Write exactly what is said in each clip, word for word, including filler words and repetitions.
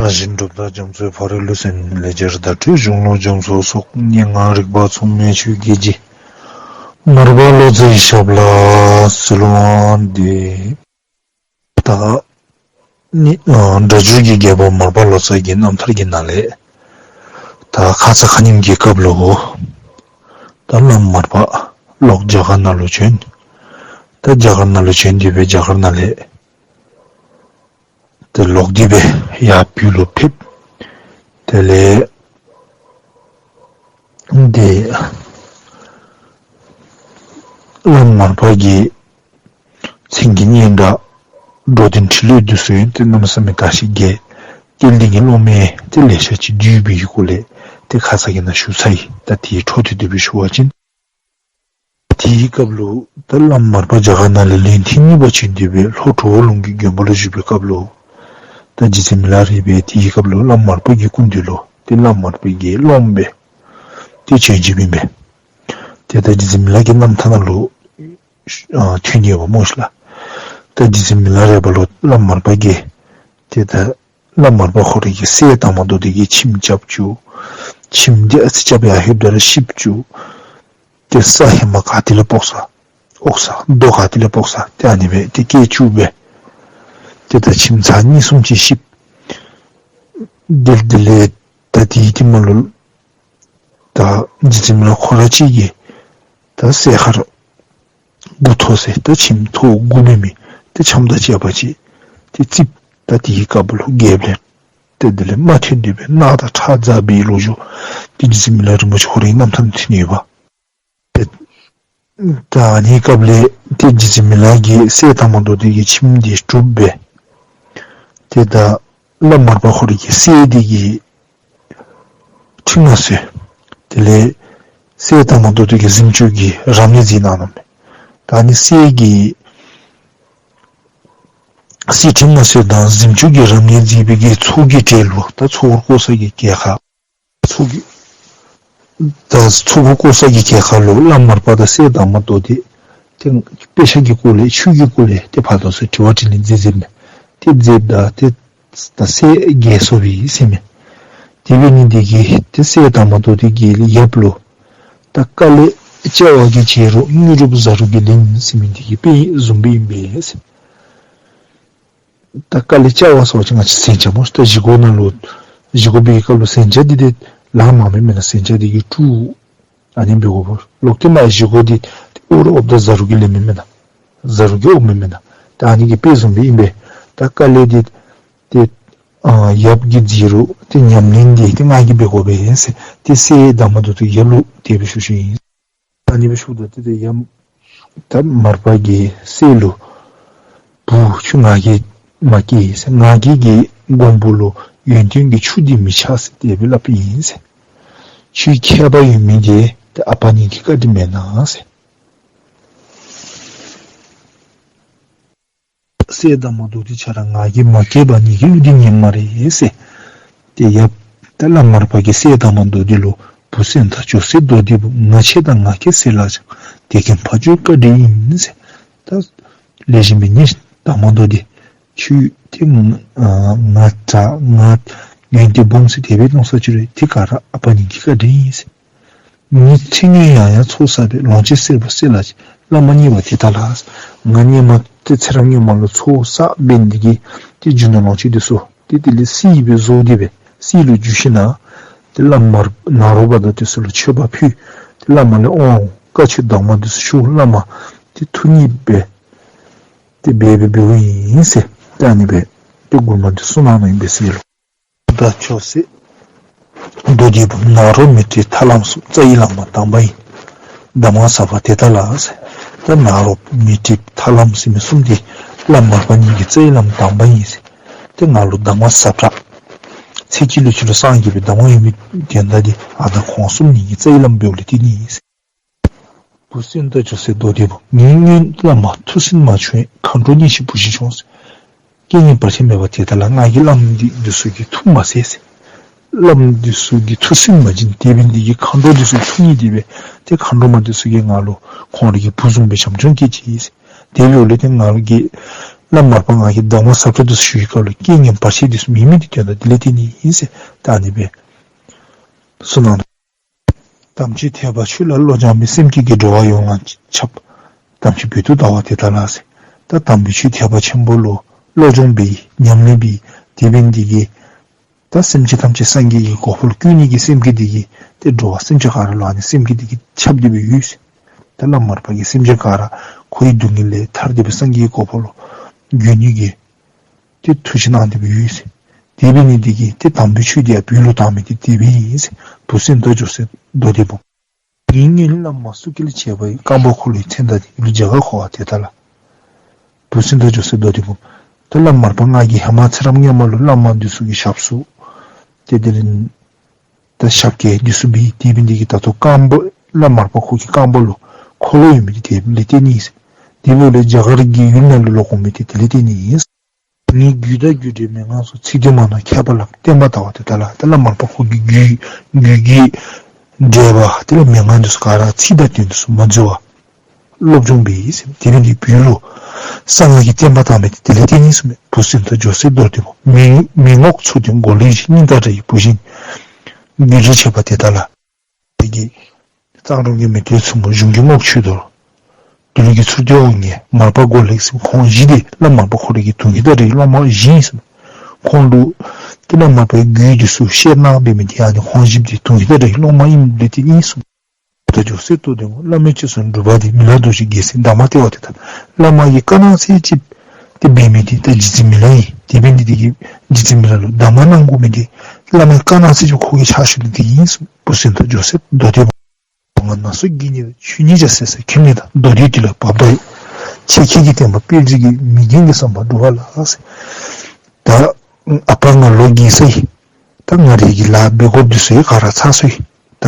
ན་གཞོན་གྲུབ་མཐའ་རྒྱ་མཚོའི་ཕ་རོལ་ལུས་སེམས་ལེགས་སྦྱར་བརྡ་སྤྲོད་གཞུང་ལུགས་རྒྱ་མཚོ་སོགས། སྙན་ངག་རིག་པ་མཚུངས་མེད་ཆོས་ཀྱི་རྗེ། མར་པ་ལོ་ཙཱའི་ཞབས་ལ་གསོལ་བ་འདེབས། ད་ནི་ཨ་སྒྲ་སྒྱུར་གྱི་རྒྱལ་པོ་མར་པ་ལོ་ཙཱ་གི་རྣམ་ཐར་གྱི་ནང་ལས་ད་ཁ་ཙ་ཁ་ཉིནམ་གྱི་སྐབས་ལུ་ད་བླམ་མར་པ་ལོག་རྒྱ་གར་ནང་ལུ་བྱོན། ད་རྒྱ་གར་ནང་ལུ་བྱོན་ཏེ་སྦེ་རྒྱ་གར་ནང་ལས་ཏེ་ལོག་སྟེ་སྦེ་ཡར་བོད་ལུ་ཕེབས། དེ་ལས་ཏེ་བླམ་མར་པ་གིས་མཚན་གྱི་སྙན་གྲགས་འགྲོ་དོན་འཕྲིན་ལས་འདི་ཚུ་ཡང་ཏེ་གནམ་མེད་ས་མེད་དར་ཞིང་རྒྱས། སྐལ་ལྡན་གྱི་སློབ་མ་ཏེ་ལེ་ཤ་ཅིག་འདུས་པའི་གི་སྐོར་ལས་ཏེ་ཁ་ཙ་གི་ནང་ཞུ་ཚར་ཡི། ད་དེའི་འཕྲོ་མཐུད་དེ་སྦེ་ཞུ་བ་ཅིན། དེའི་སྐབས་ལུ་ད་བླམ་མར་པ་རྒྱ་གར་ནང་ལས་ལན་ཐེངས་གཉིས་པ་བྱོན་ཏེ་སྦེ་ལྷོ་གྲོ་བོ་ལུང་གི་དགོན་པ་ལུ་བཞུགས་པའི་སྐབས་ལུ་ད་རྗེ་བཙུན་མི་ལ་རས་པས་དེའི་སྐབས་ལུ་བླམ་མར་པ་གི་སྐུ་མདུན་ལུ་ཏེ་བླམ་མར་པ་གི་སློབ་མ་སྦེ་ཏེ་བྱོན་བྱོནམ་ཨིན་པས། ཏེ་ད་རྗེ་བཙུན་མི་ལ་གི་རྣམ་ཐར་ནང་ལུ་ཨ་ཐོན་ཡོདཔ་སྨོ་ཤིག་ལགས། ད་རྗེ་བཙུན་མི་ལ་རས་པ་ལུ་བླམ་མར་པ་གིས་ཏེ་ད་བླམ་མར་པ་ཁོ་རའི་གི་སྲས་དར་མ་མདོ་སྡེ་གི་ཁྱིམ་རྐྱབ་བཅུག། ཁྱིམ་འདི་ཨ་ཙི་རྐྱབ་ཡར་ལྷོདཔ་ད་ར་བཤིག་བཅུག། ཏེ་ས་ཧེ་མ་ག་ཏེ་ལས་ཕོག་ས་འོག་ས་རྡོ་ག་ཏེ་ལས་ཕོག་ས་ཏེ་ཨ་ནི་སྦེ་ཏེ་བཀལ་བཅུག་སྦེ། ཏེ་ད་ཁྱིམ་ཚར་གཉིས་གསུམ་ཅིག་བཤིག། དེ་དེ་ལས་ད་དེའི་རྟིང་མ་ལུ་ད་རྗེ་བཙུན་མི་ལ་ཁོ་ར་གཅིག་གིས་ད་སྲས་མཁར་དགུ་ཐོག་ཟེར་ད་ཁྱིམ་ཐོག་དགུ་མེན་མི་ཏེ་ཁྱིམ་དང་བཅས་པ་ཅིག་ཏེ་བརྩིགས། ད་དེའི་སྐབས་ལུ་རྒྱལཔོ་ལས་ཏེ་དེ་ལས་མ་ཐོན་ཏེ་སྦེ་ནགས་དང་ཁྲག་འཛག་པའི་ལོ་རྒྱུས་ཏེ་རྗེ་བཙུན་མི་ལ་རིན་པོ་ཆེ་ཁོ་རའི་རྣམ་ཐར་ནང་ཐོན་ཡོདཔ། ཏེ་ད་ཨ་ནི་སྐབས་ལས་ཏེ་རྗེ་བཙུན་མི་ལ་གིས་སྲས་དར་མ་མདོ་སྡེ་གི་ཁྱིམ་འདི་སྒྲུབ་སྦེ། ཏེ་ད་བླམ་མར་པ་ཁོ་རའི་གི་སྲས་འདི་གི་ཁྲི་མངའ་གསོལ། དེ་ལས་སྲས་དར་མ་མདོ་སྡེ་གི་གཟིམ་ཅུང་གི་རབ་གནས་མཛད་གནང་ནུག། ད་ཨ་ནི་སྲས་ཀྱི་སྲས་ཁྲི་མངའ་གསོལ་དང་གཟིམ་ཅུང་གི་རབ་གནས་མཛད་པའི་གི་ཚོགས་ཀྱི་གྲལ་ལུ་ད་ཚོགས་འཁོར་བསྐོར་ས་གི་གྲལ་ཁར་ཚོགས་ཀྱི་ད་ཚོགས་འཁོར་བསྐོར་ས་གི་གྲལ་ཁར་ལུ་བླམ་མར་པ་དང་སྲས་དར་མ་མདོ་སྡེ་ཏེ་དཔེ་ཆ་གི་སྐོར་ལས་ཆོས་ཀྱི་སྐོར་ལས་ཏེ་ཕར་དང་ཚུར་དྲི་བ་དྲིས་ལན་མཛད་མཛདཔ་མས། ཏེ་མཛདཔ་ད་ཏེ་ད་སྲས་རྒས་སོ་བའི་ཟེར་མས། དེ་འབད་ནི་འདི་གིས་ཏེ་སྲས་དར་མ་མདོ་སྡེ་གི་ཡབ་ལུ་ད་དཀའ་ལས་བཅའ་བ་གི་བྱེ་རོག་དངོས་གྲུབ་བཟའ་རུང་གིས་ལེན་ཟེར་མི་འདི་གི་དཔེ་བཟུམ་སྦེ་ཨིན་པས་ཟེར། ད་དཀའ་ལས་བཅའ་བ་ཟེར་བ་ཅིན་ང་བཅས་ཟན་ཆ་སྨོ་ཤིག། ད་བཞེས་སྒོ་ནང་ལུ་བཞེས་སྒོ་འབད་བའི་སྐབས་ལུ་ཟན་ཆ་འདི་ཏེ་ལང་མ་མེན་མེན་ན། ཟན་ཆ་འདི་གི་བཀྲུ་ཨ་ནི་འབད་དགོ་པས། ལོག་སྟེ་མར་བཞེས་སྒོ་འདི་ཏེ་ཨོ་རོག་ཨོབ་ད་བཟའ་རུང་གིས་ལེན་མེན་མེན་ན། བཟའ་རུང་གིས་ཨོབ་མེན་མེན་ན། ད་ཨ་ནི་གི་དཔེ་བཟུམ་སྦེ་ཨིན་པས། ད་དཀའ་ལས་འདི་ཏེ་ཨ་ཡབ་ཀྱི་བྱེ་རོག་ཏེ་ཉམས་ལེན་འདི་ཏེ་ང་གིས་འབད་དགོ་པས་ཟེར་ཏེ་སྲས་དར་མ་མདོ་སྡེ་གི་ཡབ་ལུ་དེ་སྦེ་ཞུ་ཞུཝ་ཨིན། ད་ཨ་ནི་སྦེ་ཞུཝ་ད་ཏེ་ཏེ་ཡབ་ད་མར་པ་གིས་སྲས་ལུ་བུ་ཁྱོད་ང་རྒྱལ་མ་སྐྱེ་ཟེར། ང་རྒྱལ་གྱི་གོང་བུ་ལུ་ཡོན་ཏན་གྱི་ཆུ་འདི་མི་ཆགས་ཟེར་དེ་སྦེ་སླབ་ཨིན་ཟེར། ཁྱོད་མཁས་པ་ཡོད་མི་འདི་ཏེ་ཨ་པ་ངེ་གི་བཀའ་དྲིན་མེན་ན་ཟེར། སྲས་དར་མ་མདོ་སྡེ་ཁྱོད་ར་ང་རྒྱལ་མ་སྐྱེ་བར་ངེ་གི་གླུ་འདི་ཉན་སྨ་རེ་ཟེར། ཏེ་ཡབ་ད་བླམ་མར་པ་གིས་སྲས་དར་མ་མདོ་སྡེ་ལུ་བུ་སེམས་དང་ཇོ་སྲས་མདོ་སྡེ་བུ། ང་ཆེ་དང་ང་མཁས་ཟེར་སླབ་ཀྱང་། དེ་ཀུན་ཕ་ཇོའི་བཀའ་དྲིན་ཨིན་ཟེར། ད་ལེགས་ཤོམ་སྦེ་ཉན་དར་མ་མདོ་སྡེ། ཁྱོད་ཏེ་ང་ཨ་ང་དྲག་ང་ཡོན་ཏན་སྦོམ་ཟེར་དེ་སྦེ་མནོ་ས་ཅིག་རུང་དེ་ག་ར་ཨ་པ་ངེ་གི་བཀའ་དྲིན་ཨིན་ཟེར། ངེའི་ཚེ་སྔོན་ཡང་ཡང་ཚོགས་བསགས་པའི། ལོངས་སྤྱོད་སེར་པོ་བསྲེས་ལ་བྱིན། བླ་མ་མཉེས་པ་དེ་ལྟར་ལགས། ང་སྔོན་མ་ཏེ་ཚེ་རབས་སྔོན་མ་ལུ་ཚོགས་བསགས་འབད་ནི་འདི་གིས་ཏེ་རྒྱུ་ནོར་ལོངས་སྤྱོད་འདི་ཚུ་ཏེ་དེ་ལས་བསྲེས་སྦེ་བཟོ་སྟེ་སྦེ་བསྲེས་ལུ་འཇུ་ཞིནམ་ལས་ཏེ་བླམ་མར་ནཱ་རོ་པ་དང་དེ་ཚུ་ལུ་མཆོད་པ་ཕུལ། ཏེ་བླ་མ་ལས་འོང་བཀའ་ཆོས་གདམས་ངག་འདི་ཚུ་ཞུ། བླ་མ་ཏེ་ཐུགས་མཉེས་སྦེ་ཏེ་འབད་འབད་འབདཝ་ཨིན་ཟེར། ཏེ་ཨ་ནི་སྦེ་ཏེ་མགུར་མ་འདི་གསུངས་གནང་ནུག་ཨིན་པས་ཟེར་ལོ། ད་ཅོག་ཟེར་མདོ་སྡེ་བུམ། ནཱ་རོ་མཻ་ཏྲི་ཐར་ལམ་གསུམ། རྩ་བའི་བླ་མ་དམ་པ་ཡིན། གདམས་ངག་ཟབ་པ་དེ་ལྟར་ལགས་ཟེར། ད་ནཱ་རོ་མཻ་ཏྲི་ཐར་ལམ་ཟེར་མི་གསུམ་འདི་བླམ་མར་པ་ངེ་གི་རྩ་བའི་བླ་མ་དམ་པ་ཡིན་ཟེར། ཏེ་ང་ལུ་གདམས་ངག་ཟབ་དྲགས་ཚེ་སྐྱེལ་ལུ་ཅིག་ལུ་སངས་རྒྱས་པའི་གདམས་ངག་ཡོད་མི་དེ་འདྲ་འདི་ཨ་ད་ཁོང་གསུམ་ངེ་གི་རྩ་བའི་བླ་མ་འབདཝ་ལས་བརྟེན་ནི་ཨིན་ཟེར། བུ་སེམས་དང་ཇོ་སྲས་མདོ་སྡེ་བུ། ངེའི་སྔོན་བླ་མ་ཐུགས་སུན་མ་བྱུང་བས། མཁའ་འགྲོ་མཉེས་ཤིང་བུ་བཞིན་བྱུང་ཟེར། སྐྱེ་གནས་བར་ཆད་མེད་པ་དེ་ལྟར་ལགས། ང་གིས་བླམ་འདི་འདི་ཚུ་གི་ཐུགས་མ་གསལ་ཟེར། བླམ་འདི་ཚུ་གི་ཐུགས་སུན་མ་བྱིན། དེ་འབད་ནི་འདི་གིས་མཁའ་འགྲོ་འདི་ཚུ་ཐུགས་མཉེས་ཏེ་སྦེ་ཏེ་མཁའ་འགྲོ་མ་འདི་ཚུ་གིས་ང་ལུ་ཁོང་རའི་གི་བུ་བཟུམ་སྦེ་བྱམས་སྐྱོང་བསྐྱེད་ཅི་ཟེར། དེ་འབདཝ་ལས་ཏེ་ང་ལུ་གི་ བླམ་མར་པ་ང་གིས་གདམས་ངག་ཟབ་ཏོག་ཏོ་ཞུ་བའི་སྐབས་ལུ་རྐྱེན་ངན་བར་ཆད་འདི་ཚུ་མེད་མི་འདི་དོན་དག་དེ་ལས་བརྟེན་ནི་ཨིན་ཟེར་ད་ཨ་ནི་སྦེ་གསུངས་གནང་། དམ་ཆོས་ཐེག་པ་ཆོས་ལ་བློ་སྦྱང་བའི། སེམས་བསྐྱེད་ཀྱི་འགྲོ་བ་ཡོངས་ལ་ཁྱབ། དམ་ཆོས་བོད་དུ་དར་བ་དེ་ལྟར་ལགས་ཟེར། ད་དམ་པའི་ཆོས་ཐེག་པ་ཆེན་པོ་ལུ་བློ་སྦྱོང་འབད་ཉམས་ལེན་འབད་དེ་འབད་ནི་འདི་གིས་ད་སེམས་ཅན་ཐམས་ཅད་སངས་རྒྱས་ཀྱི་གོ་འཕང་ལུ་བཀོད་ནི་གི་སེམས་བསྐྱེད་འདི་གིས་ཏེ་འགྲོ་བ་སེམས་ཅན་ག་ར་ལུ་ཨ་ནི་སེམས་བསྐྱེད་འདི་གིས་ཁྱབ་སྟེ་སྦེ་ཡོད་ཟེར། ད་བླམ་མར་པ་གིས་སེམས་ཅན་ག་ར་འཁོར་བའི་སྡུག་བསྔལ་ལས་ཐར་ཏེ་སྦེ་སངས་རྒྱས་ཀྱི་གོ་འཕང་ལུ་འགོད་ནི་གི་ཏེ་ཐུགས་བཞེད་གནང་སྟེ་སྦེ་ཡོད་ཟེར། དེ་འབད་ནི་འདི་གིས་ཏེ་དམ་པའི་ཆོས་འདི་ཡང་བོད་ལུ་དར་མི་འདི་དེ་སྦེ་ཨིན་ཟེར། བུ་སེང་སྟག་ཇོ་སྲས་མདོ་སྡེ་འབུམ། ངེའི་སྔོན་བླ་མ་བསོད་བསྐལ་བྱེ་བའི། རྐང་པ་འཁོར་ལོའི་མཚན་དང་ལྡན། ལུས་རྒྱ་གར་འཁོར་བ་དེ་ལྟར་ལགས། བུ་སེང་སྟག་ཇོ་སྲས་མདོ་སྡེ་འབུམ། ད་བླམ་མར་པ་ང་གིས་ཧེ་མ་ཚེ་རབས་སྔོན་མ་ལུ་བླ་མ་འདི་ཚུ་གི་ཞབས་སུ་ཏེ་དེ་ལས་ད་ཞབས་སྐྱེལ་འདི་ཚུ་འབད་དེ་འབད་ནི་འདི་གིས་ད་ལྟོ་རྐང་པ་བླམ་མར་པ་ཁོ་གི་རྐང་པ་ལུ་འཁོར་ལོ་ཡོད་མི་འདི་དེ་ལས་བརྟེན་ནི་ཨིན་ཟེར། དེ་འབདཝ་ལས་རྒྱ་གར་གྱི་ཡུལ་ནང་ལུ་ལོག་འོང་མི་འདི་དེ་ལས་བརྟེན་ནི་ཨིན་ཟེར། ངའི་རྒྱུད་དང་རྒྱུད་འགྲེལ་མན་ངག་སོགས། ཚིག་དོན་མ་ནོར་མཁས་པ་བླམ། བསྟན་པ་དར་བ་དེ་ལྟར་ལགས། ད་བླམ་མར་པ་ཁོ་གི་རྒྱུད་རྒྱུད་ཀྱི་འགྲེལ་པ་དེ་ལས་མན་ངག་འདི་ཚུ་ག་ར་ཚིག་དང་དོན་འདི་ཚུ་མ་འཛོལ་བར་སློབ་སྦྱོང་འབད་ཡི་ཟེར། དེ་འབད་ནི་འདི་བོད་ལུ་གསང་སྔགས་ཀྱི་བསྟན་པ་དར་མི་འདི་དེ་ལས་བརྟེན་ནི་ཨིན་ཟེར་མས། བུ་སེང་སྟག་ཇོ་སྲས་མདོ་སྡེ་འབུམ། མི་མི་རྔོག་མཚོ་སྟེང་མགོ་ལེགས་བཞིན། སྙིང་དང་འདྲ་བའི་བུ་བཞིན། རྒྱུད་འགྲེལ་བྱེད་པ་དེ་ལྟར་ལགས། དེ་གིས་གཙང་རོང་གི་མེས་སྟོན་མཚོ་མོ། གཞུང་གི་རྔོག་ཆོས་རྡོར། དོལ་གྱི་མཚུར་སྟོན་དབང་ངེ་མར་པ་མགོ་ལེགས་ཟེར། ཁོང་བཞི་འདི་བླམ་མར་པ་ཁོ་རའི་གི་དུང་གི་དང་འདྲ་བའི་སློབ་མ་བཞི་ཨིན་ཟེར་མས། ཁོང་ལུ་ཏེ་བླམ་མར་པའི་རྒྱུད་འདི་ཚུ་བཤད་གནང་འབད་མི་འདི་ཨ་ནི་ཁོང་བཞི་འདི་དུང་གི་དང་འདྲ་བའི་སློབ་མ་ཨིནམ་ལས་བརྟེན་ཨིན་ཟེར་མས། ད་ཇོ་སྲས་མདོ་སྡེ་འབུམ། བླ་མའི་ཆོས་སུ་འགྲུབ་པ་འདི། མི་ལ་རྡོ་རྗེ་རྒྱལ་མཚན་གདམས་ངག་སྟེར་བ་དེ་ལྟར། བླ་མ་གིས་བཀའ་གནང་ཚད་ཅིག་ཏེ་འབད་མི་འདི་ད་རྗེ་བཙུན་མི་ལ་ཨིན། དེ་འབད་ནི་འདི་གིས་རྗེ་བཙུན་མི་ལ་ལུ་གདམས་ངག་གནང་དགོ་མི་འདི་བླ་མའི་བཀའ་གནང་ཚད་ཅིག་ཁོ་གིས་ཕྱག་ཞུ་ནི་འདི་ཨིན་ཟེར་མས། བུ་སེང་སྟག་ཇོ་སྲས་མདོ་སྡེ་འབུམ། ང་ནང་སོ་གི་ཉིད་ཆོས་ཉིད་ཀྱང་ཟད་ཟད་ཁྱིམ་ནས་དང་། མདོ་སྡེ་དེ་ལ་བབས་དང་ཡོད། ཆེ་ཁྱེད་ཀྱི་བསྟན་པ་སྤེལ་རྒྱུ་གི། མི་རྒན་གྱི་བསམ་པ་འགྲུབ་པ་ལགས་ཟེར། ད་ཨ་པ་ང་ལོ་རྒས་སོ་ཡི། ད་ང་རའི་གི་ལཱ་འབད་དགོཔ་འདི་ཚུ་ཡང་ག་ར་ཚར་སོ་ཡི། ད་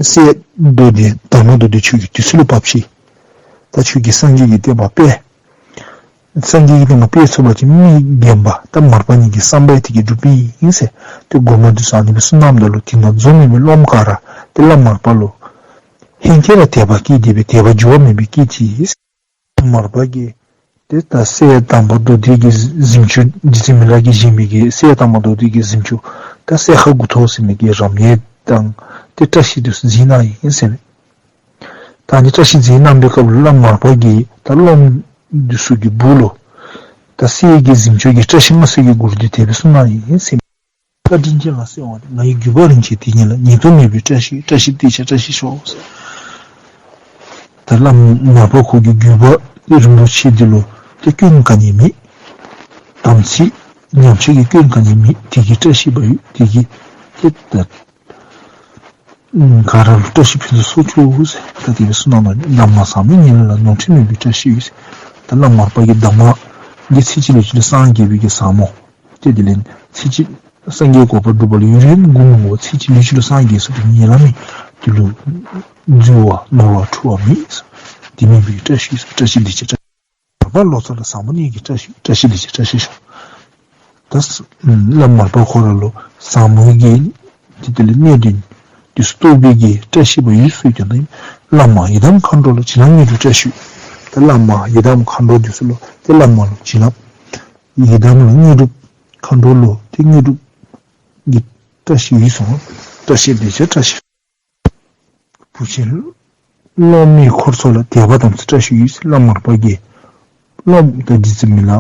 སྲས་མདོ་སྡེ་དར་མ་མདོ་སྡེ་ཁྱོད་ཀྱིས་དུས་ཚོད་ལུ་བབས་ཤིག། ད་ཁྱོད་ཀྱིས་སངས་རྒྱས་ཀྱི་བསྟན་པ་སྤེལ། སངས་རྒྱས་ཀྱི་བསྟན་པ་སྤེལ་ཚུགས་པ་ཅིན་མི་རྒན་པ་ད་མར་པ་ཉིད་ཀྱི་བསམ་པ་ཡང་དེ་གིས་འགྲུབ་པའི་ཨིན་ཟེར། ཏེ་སྒོམ་པ་འདི་ཚུ་ཨ་ནི་སྦེ་གསུངས་གནངམ་ད་ལུ་དེ་ནང་འཛོམས་མི་མི་སློབ་མ་ག་ར་ཏེ་བླམ་མར་པ་ལུ་ཧེང་སྐལ་ར་དད་པ་སྐྱེས་ཏེ་སྦེ་དད་པ་འགྱུར་བ་མེད་པའི་སྐྱེས་ཅི་ཨིན་ཟེར། མར་པ་གིས་ཏེ་ད་སྲས་དར་མ་མདོ་སྡེ་གི་གཟིམ་ཆུང་རྗེ་བཙུན་མི་ལ་གིས་བཞེངས་མི་གི་སྲས་དར་མ་མདོ་སྡེ་གི་གཟིམ་ཆུང་ད་སྲས་མཁར་དགུ་ཐོག་ཟེར་མི་གི་རབ་གནས་དང་ཏེ་བཀྲ་ཤིས་འདི་ཚུ་མཛད་གནང་ཡི་ཟེར་མས། ད་ཨ་ནི་བཀྲ་ཤིས་མཛད་གནང་པའི་སྐབས་ལུ་བླམ་མར་པ་གིས་ད་སློབ་མ་འདི་ཚུ་གི་སྦུག་ལུ་ད་སྲས་ཀྱི་གཟིམ་ཆུང་གི་བཀྲ་ཤིས་མངའ་གསོལ་གྱི་མགུར་འདི་དེ་སྦེ་གསུངས་གནང་ཡི་ཟེར་མས། བཀའ་དྲིན་ཅན་ལ་གསོལ་བ་འདེབས། ང་ཡི་བརྒྱུད་པ་རིན་ཆེན་དེ་ཉིད་ལ། ཉིས་སྟོང་མེད་པའི་བཀྲ་ཤིས། བཀྲ་ཤིས་བདེ་ཆེན་བཀྲ་ཤིས་ཤོག། ད་བླམ་མར་པ་ཁོ་གི་བརྒྱུད་པ་རིན་པོ་ཆེ་འདི་ལུ་ཏེ་སྐྱོན་ག་ནི་མེད། དམ་ཚིག་ཉམས་ཆག་གི་སྐྱོན་ག་ནི་མེད། དེ་གིས་བཀྲ་ཤིས་པ་ཡོད། དེ་གིས་ཏེ་ད་ག་ར་ལུ་བཀྲ་ཤིས་ཕུན་སུམ་ཚོགས་ཅི་ཟེར་ད་དེ་སྦེ་གསུངས་གནང་ནུག། གདམས་ངག་ཟབ་མོ་ཉན་ལ། ནོར་འཁྲུལ་མེད་པའི་བཀྲ་ཤིས་ཡོད་ཟེར། ད་བླམ་མར་པ་གི་གདམས་ངག་འདི་ཚེ་གཅིག་ལུས་གཅིག་ལུ་སངས་རྒྱས་པའི་གི་ཟབ་མོ། ཏེ་དེ་ལས་ཚེ་གཅིག་སངས་རྒྱས་གོ་འཕང་སྒྲུབ་པ་ལུ་ཡུན་རིང་སྒུག་མི་དགོ། ཚེ་གཅིག་ལུས་གཅིག་ལུ་སངས་རྒྱས་སོང་སྟེ་ཉན་ལ་མེད། དེ་ལུ་འཛོལ་བ་ནོར་བ་འཁྲུལ་བ་མེད། དེ་མེད་པའི་བཀྲ་ཤིས་ཡོད་ཟེར། བཀྲ་ཤིས་བདེ་ཆེན་བཀྲ་མར་པ་ལོ་ཙཱ་ལ་ཟབ་མོ་གཉིས་ཀྱི་བཀྲ་ཤིས། བཀྲ་ཤིས་བདེ་ཆེན་བཀྲ་ཤིས་ཤོག། ད་བླམ་མར་པ་ཁོ་ར་ལུ་ཟབ་མོ་གི་དེ་དེ་ལས་གནད་དོན་འདི་ཚུ་རྟོགས་པའི་གི་བཀྲ་ཤིས་པ་ཡོད་ཟེར་ཀྱང་ན་བླ་མ་ཡི་དམ་མཁའ་འགྲོ་ལ་བྱིན་རླབས་དངོས་གྲུབ་བཀྲ་ཤིས། ད་བླ་མ་ཡི་དམ་མཁའ་འགྲོ་འདི་ཚུ་ལུ་ཏེ་བླ་མ་ལུ་བྱིན་རླབས། ཡི་དམ་ལུ་དངོས་གྲུབ། མཁའ་འགྲོ་ལུ་ཏེ་དངོས་གྲུབ་ཀྱི་བཀྲ་ཤིས་ཡོད་ཟེར། བཀྲ་ཤིས་བདེ་ཆེན་བཀྲ་ཤིས། བུ་ཆེན་སློབ་མའི་འཁོར་ཚོགས་ལ། དད་པ་དམ་ཚིག་བཀྲ་ཤིས་ཡོད་ཟེར། བླམ་མར་པ་གིས་སློབ་མ་དང་རྗེ་བཙུན་མི་ལ་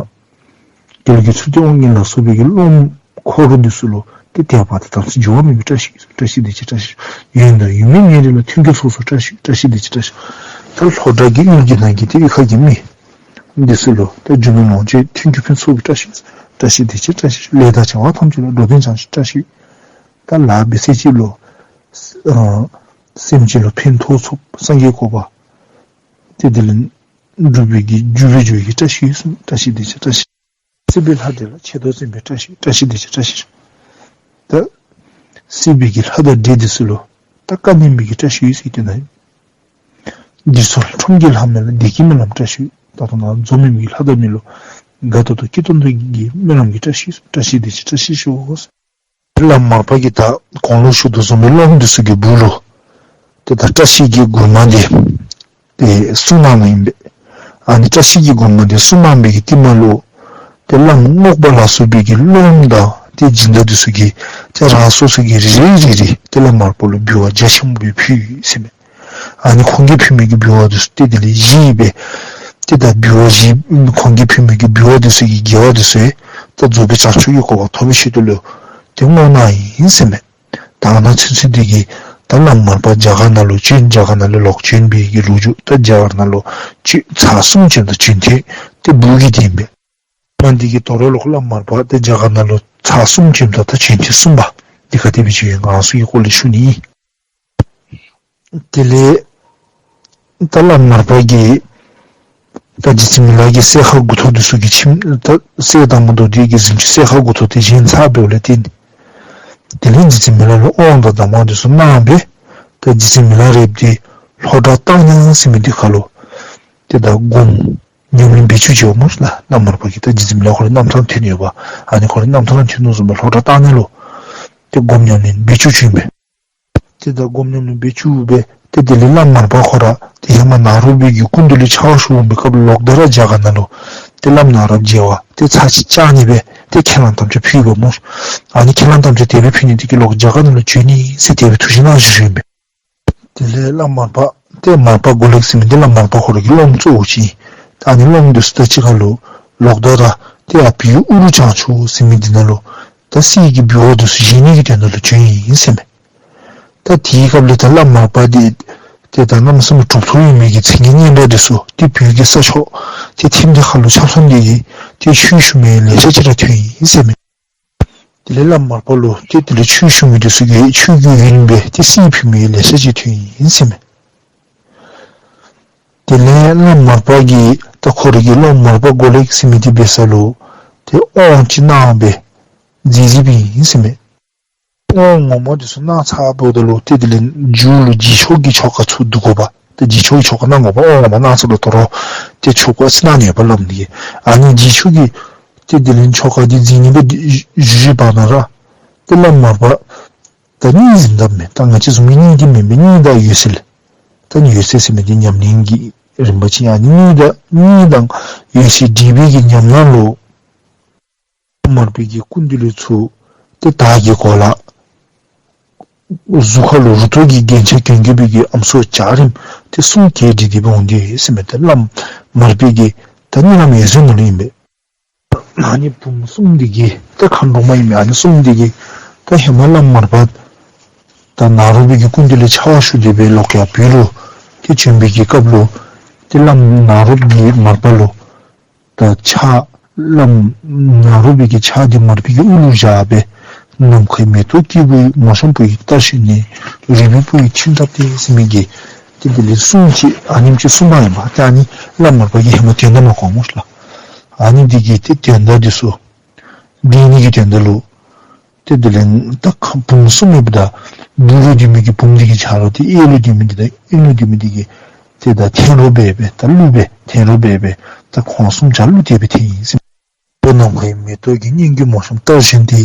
དོལ་གྱི་མཚུར་སྟོན་དབང་ངེ་ལ་སོགས་པའི་གི་སློབ་མ་འཁོར་འདི་ཚུ་ལུ་ཏེ་དད་པ་དང་དམ་ཚིག་འགྱུར་བ་མེད་པའི་བཀྲ་ཤིས་ཡོད་ཟེར། བཀྲ་ཤིས་བདེ་ཆེན་བཀྲ་ཤིས། ཡོན་དང་ཡོན་མིན་ཉེ་རིང་ལ། མཐུན་རྐྱེན་ཚོགས་སུ་བཀྲ་ཤིས། བཀྲ་ཤིས་བདེ་ཆེན་བཀྲ་ཤིས། ད་ལྷོ་བྲག་གི་ཡུལ་གྱི་ནང་གི་ཏེ་གཡུས་ཁ་གི་མི་འདི་ཚུ་ལུ་ཏེ་རྒྱུ་ནོར་ལོངས་སྤྱོད་མཐུན་རྐྱེན་ཕུན་ཚོགས་པའི་བཀྲ་ཤིས། བཀྲ་ཤིས་བདེ་ཆེན་བཀྲ་ཤིས། ལས་དང་བྱ་བ་ཐམས་ཅད་ལ་འགྲོ་དོན་བྱང་ཆུབ་བཀྲ་ཤིས། ད་ལཱ་འབད་ཚད་ཅིག་ལུ་ཨ་སེམས་ཅན་ལུ་ཕན་ཐོགས་ཚུགསཔ། སངས་རྒྱས་གོ་འཕང་ཏེ་དེ་ལས་འགྲུབ་པའི་གི་རྒྱུ་སྦེ་འགྱུར་བའི་གི་བཀྲ་ཤིས་ཡོད་ཟེར། བཀྲ་ཤིས་བདེ་ཆེན་བཀྲ་ཤིས། སྲིད་པའི་ལྷ་འདྲེ་ལ་ཆེ་བསྟོད་བརྩོན་པའི་བཀྲ་ཤིས། བཀྲ་ཤིས་བདེ་ཆེན་བཀྲ་ཤིས་ཤོག། ད་སྲིད་པའི་གི་ལྷ་དང་འདྲེ་འདི་ཚུ་ལུ་ད་བཀའ་ནན་པའི་གི་བཀྲ་ཤིས་ཡོད་ཟེར་ཏེ་ན། འདིར་སོང་ཁྲོམ་གྱི་ལྷ་མོ་ལ་བདེ་སྐྱིད་སྨོན་ལམ་བཀྲ་ཤིས། ད་ལྟོ་ནཱ་འཛོམས་མི་གི་ལྷ་དང་མི་ལུ་དགའ་ཏོག་ཏོ་སྐྱིད་ཏོང་ཏོ་གི་སྨོན་ལམ་གྱི་བཀྲ་ཤིས། བཀྲ་ཤིས་བདེ་ཆེན་བཀྲ་ཤིས་ཤོག། བླ་མ་མར་པ་གིས་ད་གོང་ལུ་ཞུ་དོ་བཟུམ་སྦེ་སློབ་མ་འདི་ཚུ་གི་སྦུག་ལུ་ཏེ་ད་བཀྲ་ཤིས་ཀྱི་མགུར་མ་འདི་ཏེ་གསུངས་གནང་ནུག་ཨིན་པས། ཨ་ནི་བཀྲ་ཤིས་ཀྱི་སྒོ་མང་འདི་གསུངས་གནང་བའི་གི་རྟིང་མ་ལུ་ཏེ་བླམ་རྔོག་པ་ལ་སོགས་པའི་གི་སློབམ་དང་ཏེ་སྦྱིན་བདག་འདི་ཚུ་གིས་ཏེ་རང་སོ་སོ་གིས་རེ་རེ་རེ་རེ་ཏེ་བླམ་མར་པ་ལུ་འབུལ་བ་རྒྱ་ཆེན་པོ་སྦེ་ཕུལ་ཡི་ཟེར་མས། ཨ་ནི་ཁོང་གིས་ཕུལ་མི་གི་འབུལ་བ་འདི་ཚུ་ཏེ་དེ་ལས་བཞེས་སྦེ་ཏེ་ད་འབུལ་བ་བཞེས་ཁོང་གིས་ཕུལ་མི་གི་འབུལ་བ་འདི་ཚུ་གི་དགེ་བ་འདི་ཚུ་ཡང་ད་རྫོགས་པའི་བྱང་ཆུབ་ཀྱི་གོ་འཕང་ཐོབ་པའི་ཆེད་དུ་ལུ་ཏེ་བསྔོ་གནང་ཡི་ཟེར་མས། ད་ཨ་ནཱ་ཚུན་ཚོད་འདི་གིས་ད་བླམ་མར་པ་རྒྱ་གར་ནང་ལུ་བྱོན། རྒྱ་གར་ནང་ལས་ལོག་བྱོན་པའི་གི་ལོ་རྒྱུས། ད་རྒྱ་གར་ནང་ལུ་བྱོན་ཚར་གསུམ་བྱོནམ་ད་བྱོན་ཐེངས་ཏེ་དགུ་གི་དེ་ཨིན་པས། མ་འདི་གི་དོ་རུང་ལོག་བླམ་མར་པ་ཏེ་རྒྱ་གར་ནང་ལུ་ཚར་གསུམ་བྱོནམ་ད་ད་བྱོན་ཐེངས་གསུམ་པ་འདི་ག་དེ་སྦེ་བྱོན་ཡི་ག་ང་ཚུ་གི་སྐོར་ལས་ཞུ་ནི་ཨིན། དེ་ལས་ད་བླམ་མར་པ་གིས་ད་རྗེ་བཙུན་མི་ལ་གི་སྲས་མཁར་དགུ་ཐོག་འདི་ཚུ་གི་ཁྱིམ་ད་སྲས་དར་མ་མདོ་སྡེ་གི་གཟིམ་ཆུང་སྲས་མཁར་དགུ་ཐོག་འདི་བཞེངས་ཚར་བའི་ལས་བརྟེན་དེ་ལས་རྗེ་བཙུན་མི་ལ་ལུ་དབང་དང་གདམས་ངག་འདི་ཚུ་གནང་སྦེ་ད་རྗེ་བཙུན་མི་ལ་རས་པ་འདི་ལྷོ་བྲག་སྟག་ཉ་ཟེར་མི་འདི་ཁ་ལུ་ཏེ་ད་སྒོམ་ཉམས་ལེན་བེད་སྤྱོད་བྱེད་པ་སྨོ་ལགས། བླམ་མར་པ་གིས་ད་རྗེ་བཙུན་མི་ལ་ཁོ་རའི་རྣམ་ཐར་ཐོན་ཡོདཔ། ཨ་ནི་ཁོ་རའི་རྣམ་ཐར་ཐོན་དོ་བཟུམ་སྦེ་ལྷོ་བྲག་སྟག་ཉ་ལུ་ཏེ་སྒོམ་ཉམས་ལེན་བེད་སྤྱོད་བྱུང་ཡི་པས། ཏེ་ད་སྒོམ་ཉམས་ལེན་བེད་སྤྱོད་སྦེ་ཏེ་དེ་ལས་བླམ་མར་པ་ཁོ་ར་ཏེ་ཧེ་མ་ནཱ་རོ་པའི་གི་སྐུ་མདུན་ལས་ཕྱག་ཞུ་འོང་པའི་སྐབས་ལོག་སྟེ་ར་རྒྱ་གར་ནང་ལུ་ཏེ་བླམ་ནཱ་རོ་པ་མཇལ་བར་ཏེ་ཚར་གཅིག་བཅར་ནི་སྦེ་ཏེ་ཁས་བླངས་དམ་བཅའ་ཕུལ་ཡི་པ་སྨོ། ཨ་ནི་ཁས་བླངས་དམ་བཅའ་དེ་སྦེ་ཕུལ་ནི་དེ་གིས་ལོག་རྒྱ་གར་ནང་ལུ་བྱོན་ནི་ཟེར་དེ་སྦེ་ཐུགས་བཞེད་གནང་བཞུགས་ཡི་པས། དེ་ལས་བླམ་མར་པ་ཏེ་མར་པ་མགོ་ལེགས་ཟེར་མི་འདི་བླམ་མར་པ་ཁོ་ར་གི་སློབམ་གཙོ་བོ་ཅིག་ཨིན། ཨ་ནི་སློབམ་འདི་ཚུ་དང་གཅིག་ཁར་ལུ་ལོག་སྟེ་ར་ཏེ་ཨ་བོད་ཨུ་རུ་བྱང་ཕྱོགས་ཟེར་མི་འདི་ནང་ལུ་ད་གསེར་གྱི་འབུལ་བ་འདི་ཚུ་བཞེས་ནི་གི་དོན་དག་ལུ་བྱོན་ཡི་ཟེར་མས། ད་དེའི་སྐབས་ལས་ད་བླམ་མར་པ་འདི་ཏེ་ད་གནམ་མེད་ས་མེད་གྲུབ་ཐོབ་ཡོད་མི་གི་མཚན་གྱི་བསྙེན་པ་འདི་ཚུ་ཏེ་བོད་ཀྱི་ས་ཕྱོགས་ཏེ་ཐིམ་འདི་ཁ་ལུ་ཆ་མཚོན་ཏེ་གིས་ཏེ་ཆོས་ཞུ་མི་ལེ་ཤ་ཅིག་ར་ཐོན་ཡི་ཟེར་མས། དེ་ལས་བླམ་མར་པ་ལུ་ཏེ་དེ་ལས་ཆོས་ཞུ་མི་འདི་ཚུ་གིས་ཆོས་ཀྱི་ཡོན་སྦེ་ཏེ་གསེར་ཕུལ་མི་ལེ་ཤ་ཅིག་ཐོན་ཡི་ཟེར་མས། དེ་ལས་བླམ་མར་པ་གིས་ད་ཁོ་རའི་གི་སློབམ་མར་པ་མགོ་ལེགས་ཟེར་མི་འདི་འབད་ས་ལུ་ཏེ་དབང་ཅིག་གནང་སྦེ་མཛད་མཛདཔ་ཨིན་ཟེར་མས། དབང་ངོ་མ་འདི་ཚུ་གནང་ཚརཝ་ད་ལུ་ཏེ་དེ་ལས་མཇུག་ལུ་རྗེས་ཆོག་གི་ཆོ་ག་ཚུ་བསྡུ་དགོཔ། ཏེ་རྗེས་ཆོག་གི་ཆོ་ག་གནང་དགོཔ། དབང་ངོ་མ་གནང་ཚརཝ་ད་ལུ་ཏེ་ཆོ་ག་ཅིག་གནང་ནི་ཡོདཔ་བླམ་འདི་གིས། ཨ་ནི་རྗེས་ཆོག་གི་ཏེ་དེ་ལས་ཆོ་ག་འདི་མཛད་ནི་སྦེ་ཏེ་བཞུགས་བཞུགས་པ་ན་ར་ཏེ་བླམ་མར་པ་ད་གཉིད་གཟིམས་དཔ་མས། ད་ང་བཅས་བཟུམ་གྱི་གཉིད་འདི་མེན་པས། གཉིད་དང་འོད་གསལ། ད་ནི་འོད་གསལ་ཟེར་མི་འདི་ཉམས་ལེན་གྱི་རིམ་པ་ཅིག་ཨིན། ཨ་ནི་གཉིད་དང་གཉིད་དང་འོད་གསལ་འདྲེས་པའི་གི་ཉམས་སྣང་ལུ་མར་པའི་གི་སྐུ་མདུན་ལས་ཚུར་ཏེ་དར་གྱི་གོ་ལ་གཟུགས་ཁ་ལུ་རུ་ཏོག་གི་རྒྱན་ཆ་གྱོན་གྱོན་པའི་གི་ཨམ་སྲུ་འཇའ་རིསམོ་ཏེ་གསུམ་གྱེས་འདྲེས་ཏེ་འོང་སྟེ་ཟེར་མས། ཏེ་བླམ་མར་པའི་གི་ད་གཉིད་ལམ་འོད་གསལ་ནང་ལུ་ཨིན་པས། ཨ་ནི་བུམོ་གསུམ་འདི་གིས་ད་མཁའ་འགྲོ་མ་ཨིན་མས། ཨ་ནི་གསུམ་འདི་གིས་ད་ཧེ་མ་བླམ་མར་པ་ད་ནཱ་རོ་པའི་གི་སྐུ་མདུན་ལས་ཕྱག་ཞུ་སྟེ་སྦེ་ལོག་ཡར་བོད་ལུ་ཏེ་བྱོན་པའི་གི་སྐབས་ལུ་ཏེ་བླམ་ནཱ་རོ་པ་གིས་མར་པ་ལུ་ད་ཕྱག་བླམ་ནཱ་རོ་པའི་གི་ཕྱག་འདི་མར་པའི་གི་དབུ་ལུ་བཞག་སྦེ་ནམ་མཁའི་མེ་ཏོག་སྐྱེས་བུ་ཡི། མོ་གཤམ་བུ་ཡི་རྟགས་བཞིན་ནི། རུས་པའི་སྤུ་ཡི་ཁྱིམ་ཐབ་སྟེ་ཟེར་མི་གི་ཏེ་དེ་ལས་གསུང་ཅིག་ཨ་ནེམ་ཅིག་གསུངས་པ་ཨིན་པས། ཏེ་ཨ་ནི་བླམ་མར་པ་གིས་ཧེ་མ་དོན་དག་མ་གོ་སྨོ་ལགས། ཨ་ནི་འདི་གིས་ཏེ་དོན་དག་འདི་ཚུ་བསྡུ་ནི་གི་དོན་དག་ལུ་ཏེ་དེ་ལས་ད་ཁ་བུམོ་གསུམ་ཡོདཔ་ད་སྦུག་ལུ་སྡོད་མི་གི་བུམོ་འདི་གི་ཆ་རོགས་ཏེ་གཡས་ལུ་སྡོད་མི་འདི་དང་གཡོན་ལུ་སྡོད་མི་འདི་གིས་ཏེ་ད་འཐེན་རོགས་འབད་སྦེ་ད་གླུ་སྦེ་འཐེན་རོགས་འབད་སྦེ་ད་ཁོང་གསུམ་ཆ་གླུ་དེ་སྦེ་འཐེན་ཡི་ཟེར། ནམ་མཁའི་མེ་ཏོག་གི། སྙན་བརྒྱུད་མོ་གཤམ་རྟགས་བཞིན་ཏེ།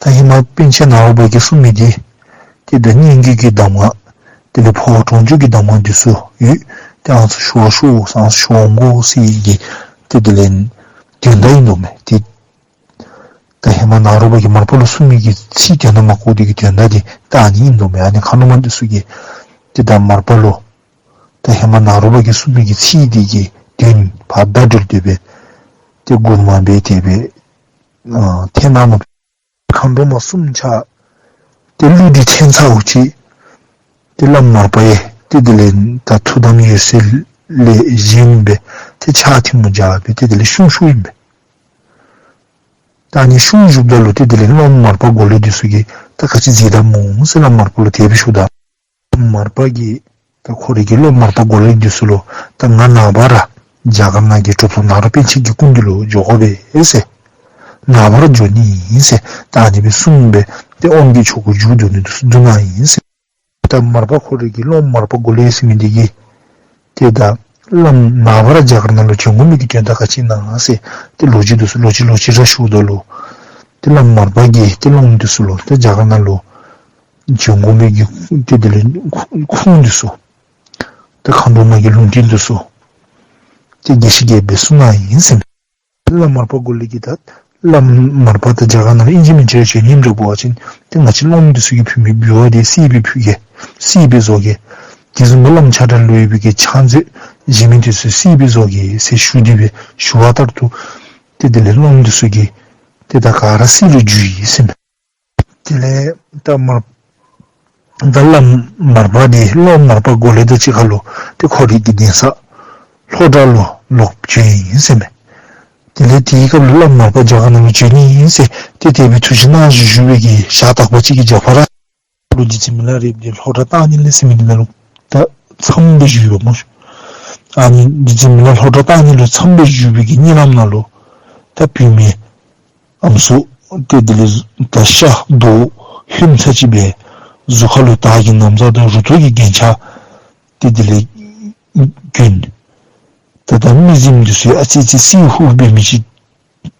ད་ཧེ་མ་པཎ་ཆེན་ནཱ་རོ་པ་གིས་གསུངས་མི་འདི་ཏེ་ད་སྙན་བརྒྱུད་ཀྱི་གདམས་ངག་དེ་ལས་འཕོ་བ་གྲོང་འཇུག་གི་གདམས་ངག་འདི་ཚུ་ཡོད། ཏེ་ཨ་ནི་ཚུ་ཞུ་བར་ཤོག་ཨ་ནི་ཚུ་ཞུ་འོང་དགོ་ཟེར་གྱི་ཏེ་དེ་ལས་དོན་དག་ཨིན་དོ་མས། ཏེ་ད་ཧེ་མ་ནཱ་རོ་པ་གིས་མར་པ་ལུ་གསུངས་མི་གི་ཚིག་དོན་དག་མ་གོ་དེ་གི་དོན་དག་འདི་ད་ཨ་ནི་ཨིན་དོ་མས། ཨ་ནི་མཁའ་འགྲོ་མ་འདི་ཚུ་གིས་ཏེ་ད་མར་པ་ལུ་ད་ཧེ་མ་ནཱ་རོ་པ་གིས་གསུངས་མི་གི་ཚིག་འདི་གི་དོན་ཕར་བརྡ་སྤྲོད་དེ་སྦེ་ཏེ་མགུར་མ་སྦེ་དེ་སྦེ་ཨ་འཐེན་གནང་ནུག། མཁའ་འགྲོ་མ་གསུམ་ཆ་ཏེ་གླུ་འདི་འཐེན་ཚརཝ་ཅིག་ཏེ་བླམ་མར་པ་ཡང་ཏེ་དེ་ལས་ད་ཐུགས་དམ་འོད་གསལ་ལས་བཞེངས་སྦེ་ཏེ་ཕྱག་ཐལ་མོ་སྦྱར་སྦེ་ཏེ་དེ་ལས་གཞུང་བཞུགསཔ་ཨིན་པས། ད་ཨ་ནི་གཞུང་བཞུགསཔ་ད་ལུ་ཏེ་དེ་ལས་སློབམ་མར་པ་མགོ་ལེགས་འདི་ཚུ་གིས་ད་ག་ཅི་མཛད་དོ་སྨོ་ཟེར་བླམ་མར་པ་ལུ་དེ་སྦེ་ཞུཝ་ད་མར་པ་གིས་ད་ཁོ་རའི་གི་སློབམ་མར་པ་མགོ་ལེགས་འདི་ཚུ་ལུ་ད་ང་ནངས་པ་ར་རྒྱ་གར་ནང་གི་གྲུབ་ཐོབ་ནཱ་རོ་པཎ་ཆེན་གྱི་སྐུ་མདུན་ལུ་འགྱོ་དགོ་པས་ཟེར། ནངས་པ་ར་འགྱོ་ནི་ཨིན་ཟེར། ད་ཨ་ནི་སྦེ་གསུངས་སྦེ་ཏེ་དབང་གི་ཆོ་ག་མཇུག་བསྡུ་ནི་འདི་ཚུ་བསྡུ་གནང་ཡི་ཟེར། ད་མར་པ་ཁོ་རའི་གི་སློབམ་མར་པ་མགོ་ལེགས་ཟེར་མི་འདི་གིས་ཏེ་ད་བླམ་ནངས་པ་ར་རྒྱ་གར་ནང་ལུ་བྱོན་དགོ་མི་གི་དོན་དག་ག་ཅི་ཨིན་ན་ཟེར་ཏེ་ལོ་རྒྱུས་འདི་ཚུ་ལོག་ཅི་ལོག་ཅི་ར་ཞུཝ་ད་ལུ་ཏེ་བླམ་མར་པ་གིས་ཏེ་སློབམ་འདི་ཚུ་ལུ་ཏེ་རྒྱ་གར་ནང་ལུ་བྱོན་དགོ་མི་གི་ཏེ་དེ་ལས་ཁུངས་འདི་ཚུ་ད་མཁའ་འགྲོ་མ་གི་ལུང་བསྟན་འདི་ཚུ་ ཏེ་དགེ་བཤེས་རྒྱལ་པོ་གསུངས་ནུག་ཨིན་ཟེར་མས། བླམ་མར་པ་མགོ་ལེགས་ཀྱིས་ད་བླམ་མར་པ་དང་རྒྱ་གར་ནང་ལུ་ཨིན་ཅི་མིན་ཅི་ར་བྱོན་ནི་ཨིནམ་འདྲཝ་འབད་བ་ཅིན་ཏེ་ང་བཅས་སློབ་མ་འདི་ཚུ་གིས་ཕུལ་མི་འབུལ་བ་འདི་བསིལ་སྦེ་ཕུལ་གེ། བསིལ་སྦེ་བཟོ་གེ། དེ་བཟུམ་སྦེ་བླམ་ཆ་འདྲ་ལུ་ཡོད་པའི་གི་ཕྱག་མཛོད་གཞན་མི་འདི་ཚུ་བསིལ་སྦེ་བཟོ་གེ་ཟེར་ཞུ་སྟེ་སྦེ་ཞུ་བ་ལྟར་དུ་ཏེ་དེ་ལས་སློབ་མ་འདི་ཚུ་གིས་ཏེ་ད་ག་ར་བསིལ་ལུ་འགྱུར་ཡི་ཟེར་མས། དེ་ལས་ད་མར་ད་བླམ་མར་པ་འདི་སློབ་མ་མར་པ་མགོ་ལེགས་དང་གཅིག་ཁར་ལུ་ཏེ་ཁོ་རའི་གི་གདན་ས་ལྷོ་བྲག་ལུ་ལོག་བྱོན་ཡི་ཟེར་མས། དེ་ལས་དེའི་སྐབས་ལུ་བླམ་མར་པ་རྒྱ་གར་ནང་ལུ་བྱོན་ནི་ཨིན་ཟེར་ཏེ་དེ་སྦེ་ཐུགས་བཞེད་གནང་བཞུགས་བཞུགས་པའི་གི་ཞག་དག་པ་ཅིག་གི་རྒྱབ་ཕར་ལུ་རྗེ་བཙུན་མི་ལ་རས་པ་འདི་ལྷོ་བྲག་གཏང་ནི་ལས་ཟེར་མི་འདི་ནང་ལུ་ད་མཚམས་སྦེ་བཞུགས་པ་སྨོ། ཨ་ནི་རྗེ་བཙུན་མི་ལ་ལྷོ་བྲག་གཏང་ནི་ལུ་མཚམས་སྦེ་བཞུགས་པའི་གི་གཉིད་ལམ་ནང་ལུ་ད་བུད་མེད་ཨམ་སྲུ་ཏེ་དེ་ལས་ད་ཤ་རྡོག་ཧོནམ་ཚ་ཅིག་སྦེ་གཟུགས་ཁར་ལུ་དར་གྱི་ན་བཟའ་དང་རུ་ཏོག་གི་རྒྱན་ཆ་ཏེ་དེ་ལས་གྱོན། ད་ད་མི་གཟིམ་འདི་ཚུ་ཨ་ཙི་ཙི་བསིལ་ཧུ་ཧུ་འབད་མི་ཅིག་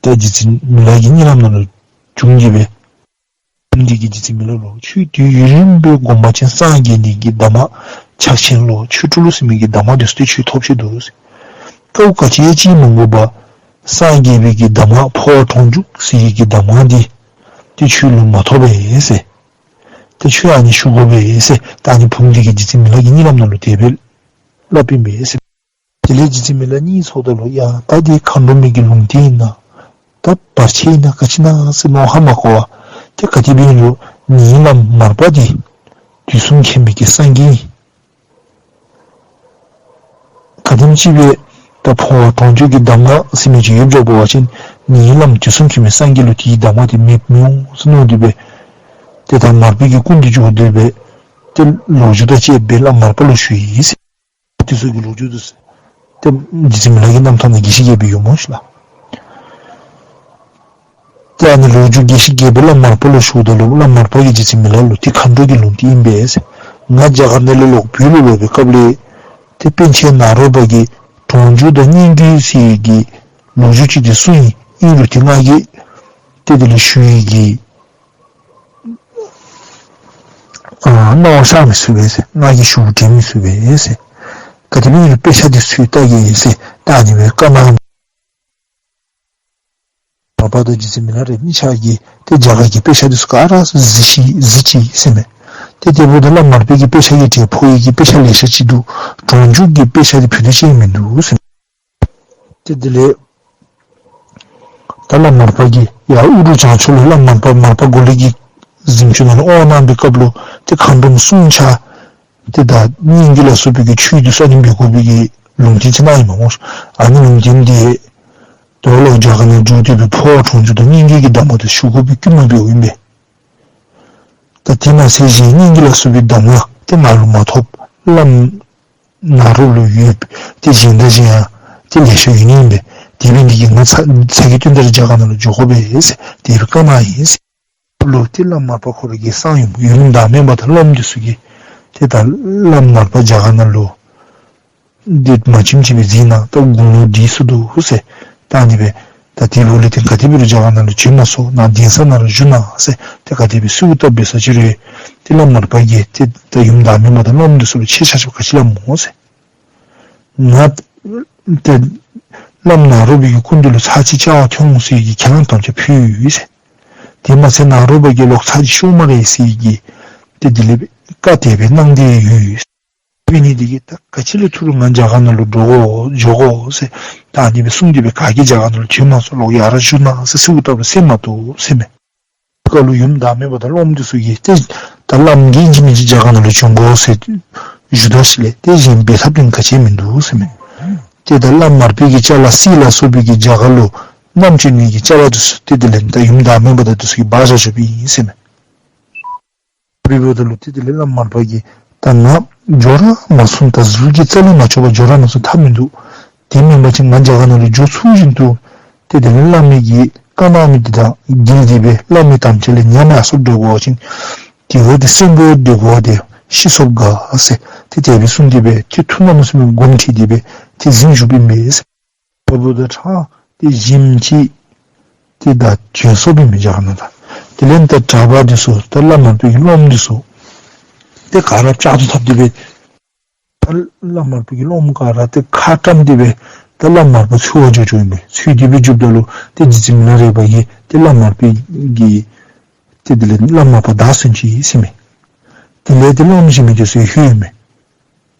ད་རྗེ་བཙུན་མི་ལ་གི་གཉིད་ལམ་ནང་ལུ་བྱུང་སྟེ་སྦེ། བུམོ་འདི་གིས་རྗེ་བཙུན་མི་ལ་ལུ་ཁྱོད་དུས་ཡུན་རིངམོ་སྦེ་གོམ་པ་ཅན་སངས་རྒྱས་ནི་གི་གདམས་ངག་ཕྱག་ཆེན་ལོ་ཆོས་དྲུག་ལོ་ཟེར་མི་གི་གདམས་ངག་འདི་ཚུ་ཏེ་ཁྱོད་ཐོབ་ཅི་འདུག་ཟེར། དཀའཝ་ག་ཅི་ཡང་སྤྱད་མ་དགོ་པར་སངས་རྒྱས་པའི་གི་གདམས་ངག་འཕོ་བ་གྲོང་འཇུག་ཟེར་བའི་གི་གདམས་ངག་འདི་ཏེ་ཁྱོད་ལུ་མ་ཐོབ་པས་ཟེར། ཏེ་ཁྱོད་ཨ་ནི་ཞུ་དགོ་པས་ཟེར། ད་ཨ་ནི་བུམོ་འདི་གིས་རྗེ་བཙུན་མི་ལ་གི་གཉིད་ལམ་ནང་ལུ་དེ་སྦེ་སླབ་ཨིན་པས་ཟེར། དེ་ལས་རྗེ་བཙུན་མི་ལ་གཉིད་སོངམ་ད་ལུ་ཡ་ད་འདི་མཁའ་འགྲོ་མའི་གི་ལུང་བསྟན་ཨིན་ན་ད་བར་ཆད་ཨིན་ན་ག་ཅི་ཨིན་ན་ཟེར་མནོ་ཧ་མ་གོ་བར་ཏེ་ག་དེ་སྦེ་ཨིན་རུང་ངེའི་བླམ་མར་པ་འདི་དུས་གསུམ་མཁྱེན་པའི་གི་སངས་རྒྱས་ཨིན། ག་དེམ་ཅིག་སྦེ་ད་འཕོ་བ་གྲོང་འཇུག་གི་གདམས་ངག་ཟེར་མི་ཅིག་ཡོདཔ་འདྲཝ་འབད་བ་ཅིན་ངེའི་བླམ་དུས་གསུམ་མཁྱེན་པའི་སངས་རྒྱས་ལུ་དེའི་གདམས་ངག་འདི་མེདཔ་མི་འོང་ཟེར་མནོ་སྟེ་སྦེ་ཏེ་ད་མར་པའི་གི་སྐུ་མདུན་འགྱོ་སྟེ་སྦེ་ཏེ་ལོ་རྒྱུས་དང་བཅསཔ་སྦེ་བླམ་མར་པ་ལུ་ཞུ་ཡི་ཟེར། དེ་ཚུ་གི་ལོ་རྒྱུས་འདི་ཚུ་ཏེ་རྗེ་བཙུན་མི་ལ་གི་རྣམ་ཐར་ནང་དགེ་བཤེས་རྒྱལ་པོའི་ཡོད་སྨོ་ཤིག་ལགས། ཏེ་ཨ་ནི་ལོ་རྒྱུས་དགེ་བཤེས་རྒྱལ་པོ་བླམ་མར་པ་ལུ་ཞུཝ་ད་ལུ་བླམ་མར་པ་གིས་རྗེ་བཙུན་མི་ལ་ལུ་ཏེ་མཁའ་འགྲོ་གི་ལུང་བསྟན་ཨིན་པས་ཟེར། ང་རྒྱ་གར་ནང་ལས་ལོག་བོད་ལུ་ལོག་པའི་སྐབས་ལས་ཏེ་པཎ་ཆེན་ནཱ་རོ་པ་གིས་གྲོང་འཇུག་དང་སྙན་བརྒྱུད་ཟེར་བའི་གི་ལོ་རྒྱུས་ཅིག་ཏེ་གསུངས་ཡི། ཨིན་རུང་ཏེ་ང་གིས་ཏེ་དེ་ལུ་ཞུ་ནི་གི་ཨ་གནང་བ་ཤར་མི་ཚུགས་པས་ཟེར། ང་གིས་ཞུ་དྲན་མི་ཚུགས་པས་ཟེར། ག་དེ་སྦེ་ཨིན་རུང་དཔེ་ཆ་འདི་ཚུ་བལྟ་གེ་ཟེར་ད་ཨ་ནི་སྦེ་བཀའ་གནང་། མར་པ་དང་རྗེ་བཙུན་མི་ལ་རས་པ་གཉིས་ཆ་གིས་ཏེ་རྒྱ་གར་གྱི་དཔེ་ཆ་འདི་ཚུ་ག་ར་གཟིགས་ཅི་གཟིགས་ཅི་ཟེར་མས། ཏེ་དེ་འབདཝ་ད་བླམ་མར་པའི་གི་དཔེ་ཆ་གི་གྲས་འཕོ་བའི་གི་དཔེ་ཆ་ལེ་ཤ་ཅིག་འདུག། གྲོང་འཇུག་གི་དཔེ་ཆ་འདི་བོད་དུ་ཅིག་མིན་འདུག་ཟེར་མས། ཏེ་དེ་ལས་ད་བླམ་མར་པ་གིས་ཡར་ཨུ་རུ་བྱང་ཕྱོགས་ལུ་བླམ་མར་པ་མར་པ་མགོ་ལེགས་ཀྱི་གཟིམ་ཅུང་ནང་ལུ་དབང་གནང་བའི་སྐབས་ལུ་ཏེ་མཁའ་འགྲོ་མ་གསུམ་ཆ་ཏེ་ད་སྙན་བརྒྱུད་ལ་སོགས་པའི་གི་ཆོས་འདི་ཚུ་ཨ་ནི་འབད་དགོ་པའི་གི་ལུང་བསྟན་ཅིག་གནང་ཡི་སྨོ། ཨ་ནི་ལུང་བསྟན་འདི་དོ་ལོ་རྒྱ་གར་ནང་འགྱོ་སྟེ་སྦེ་འཕོ་བ་གྲོང་འཇུག་དང་སྙན་བརྒྱུད་ཀྱི་གདམས་ངག་འདི་ཞུ་དགོ་པའི་བསྐུལ་མ་འབདཝ་ཨིན་པས། ད་དེ་མ་ཚད་གཞན་སྙན་བརྒྱུད་ལ་སོགས་པའི་གདམས་ངག་ཏེ་ང་ལུ་མ་ཐོབ། བླམ་ནཱ་རོ་ལུ་ཡོད། ཏེ་གཞན་དང་གཞན་ཡང་ཏེ་ལེ་ཤ་ཡོད་ནི་ཨིན་པས། དེ་འབད་ནི་འདི་གིས་ང་ཚ་ཚ་གྱང་བཏོན་ཏེ་ར་རྒྱ་གར་ནང་ལུ་འགྱོ་དགོ་པས་ཟེར་དེ་སྦེ་བཀའ་གནང་ཡི་ཟེར། ལུ་ཏེ་བླམ་མར་པ་ཁོ་ར་གི་གསང་ཡུམ་ཡུམ་བདག་མེད་པ་དང་སློབ་མ་འདི་ཚུ་གིས་ཏེ་ད་བླམ་མར་པ་རྒྱ་གར་ནང་ལུ་འདི་མ་བྱོན་ཅིག་སྦེ་གཟིགས་གནང་ད་དགུང་ལོ་བགྲེས་སོ་ནུག་ཟེར། ད་ཨ་ནི་སྦེ་ད་དེ་འབདཝ་ལས་ཏེ་ག་དེ་སྦེ་རུང་རྒྱ་གར་ནང་ལུ་བྱོན་མ་སོང་ནཱ་གདན་ས་ནང་ར་བཞུགས་གནང་ཟེར་ཏེ་ག་དེ་སྦེ་གསོལཝ་བཏབ་སྦེ་ས་ཅི་རུང་ཏེ་བླམ་མར་པ་གིས་ཏེ་ད་ཡུམ་བདག་མེད་པ་དང་སློབ་མ་འདི་ཚུ་ལུ་ཁྱེད་ཆ་ཁྱབ་ག་ཅི་སླབ་སྨོ་ཟེར། ང་ཏེ་བླམ་ནཱ་རོ་པའི་གི་སྐུ་མདུན་ལུ་ཚར་གཅིག་བཅར་བར་འཐོན་འོང་ཟེར་གྱི་ཁས་བླངས་དམ་བཅའ་ཕུལ་ཡི་ཟེར། དེ་མ་ཚད་ནཱ་རོ་པ་གིས་ལོག་ཚར་གཅིག་ཤོག་སྨ་རེ་ཟེར་གྱི་ཏེ་དེ་ལས་བཀའ་དེ་སྦེ་གནང་སྟེ་ཡོད་ཡོད། འབད་ནི་འདི་གིས་ད་ག་ཅི་ལས་ཐུགས་རུང་ང་རྒྱ་གར་ནང་ལུ་འགྱོ་དགོ་འགྱོ་དགོ་ཟེར་ད་ཨ་ནི་སྦེ་གསུངས་ཏེ་སྦེ་ག་གིས་རྒྱ་གར་ནང་ལུ་བྱོན་མ་སོང་། ལོག་ཡར་ར་བཞུགས་གནང་ཟེར་གསོལཝ་བཏབ་རུང་གསན་མ་བཏུབ་ཟེར་མས། སྐབས་ལུ་ཡུམ་བདག་མེད་པ་དང་སློབ་མ་འདི་ཚུ་གིས་ཏེ་ད་བླམ་གིས་ཨིན་ཅི་མིན་ཅི་རྒྱ་གར་ནང་ལུ་བྱོན་དགོ་ཟེར་ཞུ་ད་ཞིནམ་ལས་ཏེ་གཞན་འབད་ཐབས་ནི་ག་ཅི་མིན་འདུག་ཟེར་མས། ཏེ་ད་བླམ་མར་པའི་གི་ཅ་ལ་གསེར་ལ་སོགས་པའི་གི་རྒྱ་གར་ལུ་བསྣམས་བྱོན་ནི་གི་ཅ་ལ་འདི་ཚུ་ཏེ་དེ་ལས་ད་ཡུམ་བདག་མེད་པ་དང་འདི་ཚུ་གིས་འབག་བཞག་བཞགཔ་ཨིན་ཟེར་མས། འབདཝ་ད་ལུ་ཏེ་དེ་ལས་བླམ་མར་པ་གིས་ད་ང་འགྱོ་ར་མ་ཚུགས། ད་གཟུགས་ཀྱི་རྩ་ལས་མ་ཆོག་པར་འགྱོ་ར་མ་ཚུགས། ཐབས་མིན་འདུག། དེ་མེན་པ་ཅིན་ང་རྒྱ་གར་ནང་ལུ་འགྱོ་ཚུགས་བཞིན་དུ་ཏེ་དེ་ལས་བླ་མའི་གི་བཀའ་གནང་མི་འདི་དང་འགལ་ཏེ་སྦེ་བླ་མའི་དམ་བཅའ་ལས་ཉམས་ཡར་སོངམ་འདྲཝ་འབད་བ་ཅིན་དེ་འབདཝ་ད་གསོན་པོ་སྡོད་དགོཔ་འདི་ཤི་སོངམ་དགའ་ཟེར་ཏེ་དེ་སྦེ་གསུངས་ཏེ་སྦེ་ཏེ་ཐུགས་ནང་མ་བཟོད་པའི་སྒོམ་ཁྲིད་དེ་སྦེ་ཏེ་གཟིམ་བཞུགསཔ་ཨིན་པས་ཟེར། འབདཝ་ད་ཁྲ་ཏེ་གཟིམ་ཅིག་ཏེ་ད་བྱོན་སོངམ་ཨིན་མས་རྒྱ་གར་ནང་ད། དེ་ལས་ད་གྲྭ་པ་འདི་ཚུ་ད་བླམ་མར་པའི་གི་སློབ་མ་འདི་ཚུ་ཏེ་ག་ར་ལྕགས་ཐོག་བཏབ་སྟེ་སྦེ་ད་བླམ་མར་པའི་གི་སློབ་མ་ག་ར་ཏེ་ཁ་བཀྲམ་སྟེ་སྦེ་ ད་བླམ་མར་པ་འཚོལ་བར་འགྱོ་འགྱོཝ་ཨིན་པས། འཚོལ་ཏེ་སྦེ་འགྱོཝ་ད་ལུ་ཏེ་རྗེ་བཙུན་མི་ལ་རས་པ་གིས་ཏེ་བླམ་མར་པ་གི་ཏེ་དེ་ལས་བླམ་མར་པ་བདའ་སོང་ཅི་ཟེར་མས། དེ་ལས་ཏེ་བླམ་གཞན་མི་དེ་ཚུ་ལྷོད་ཡི་མས།